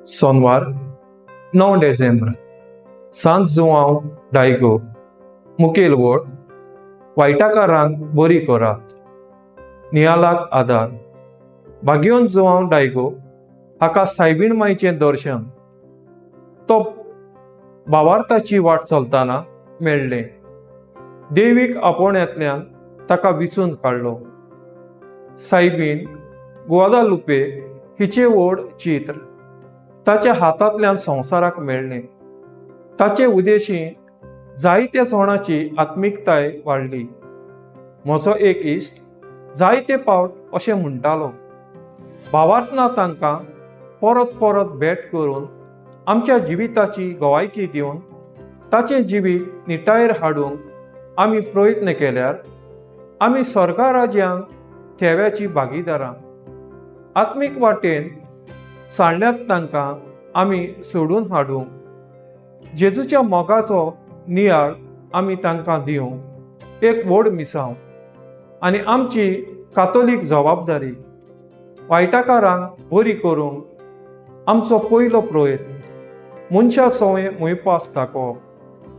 सोनवार 9 डेझेंब्र, सांत जुआंव डायगो. मुखेल वळ, वायटाकारांक बरी करात. नियालाक आदार, भाग्योन जुआंव डायगो हाका सायबीण मायचें दर्शन तो भावार्थाची वाट चलतना मेळ्ळें. देवीक आपोवण्यांतल्यान ताका विचून काडलो. सायबीण गुवादालुपे हिचें व्हड चित्र ताच्या हातांतल्यान संवसाराक मेळ्ळें. ताचे उदेशी जायत्या जाणांची आत्मिकताय वाडली. म्हजो एक इश्ट जायते पावट अशें म्हणटालो, भावार्थना तांकां परत परत भेट करून, आमच्या जिविताची गवायकी दिवन, ताचें जिवीत निटायेर हाडूंक आमी प्रयत्न केल्यार आमी स्वर्गा राज्यांत थेव्याची भागीदारां. आत्मीक वाटेन सांडल्यात तांकां आमी सोडून हाडूंक, जेजूच्या मोगाचो नियाळ आमी तांकां दिवंक एक व्हड मिसांव आनी आमची कातोलीक जबाबदारी. वायटाकारांक बरी करूंक आमचो पयलो प्रयत्न मनशा सवंय मोयपास दाखोवप,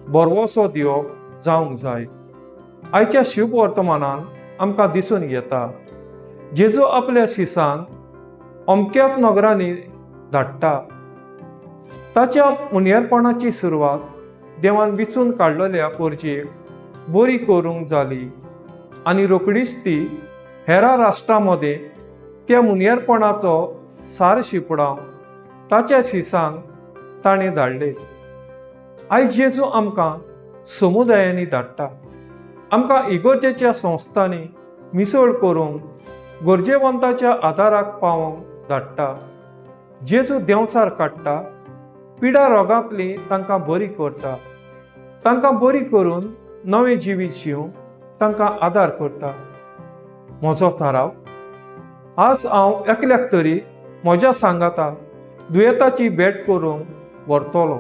भरवसो दिवप जावंक जाय. आयच्या शुभ वर्तमानान आमकां दिसून येता, जेजू आपल्या शिसांक अमक्याच नगरांनी धाडटा. ताच्या मुनियरपणाची सुरवात देवान विचून काडलेल्या परजेक बरी करूंक जाली आनी रोखडीच ती हेरा राष्ट्रां मदें त्या मुनियरपणाचो सार शिंपडावन ताच्या शिसांक ताणें धाडले. आयज जेजू आमकां समुदायांनी धाडटा, आमकां इगर्जेच्या संस्थांनी मिसळ करूंक, गरजेवंताच्या आदाराक पावोवंक धाडटा. जेजू देंवचार काडटा, पिडा रोगांतली तांकां बरी करता, तांकां बरी करून नवें जिवीत जिवंक तांकां आदार करता. म्हजो थाराव, आज हांव एकल्याक तरी म्हज्या सांगाता दुयेंताची भेट करूंक व्हरतलो.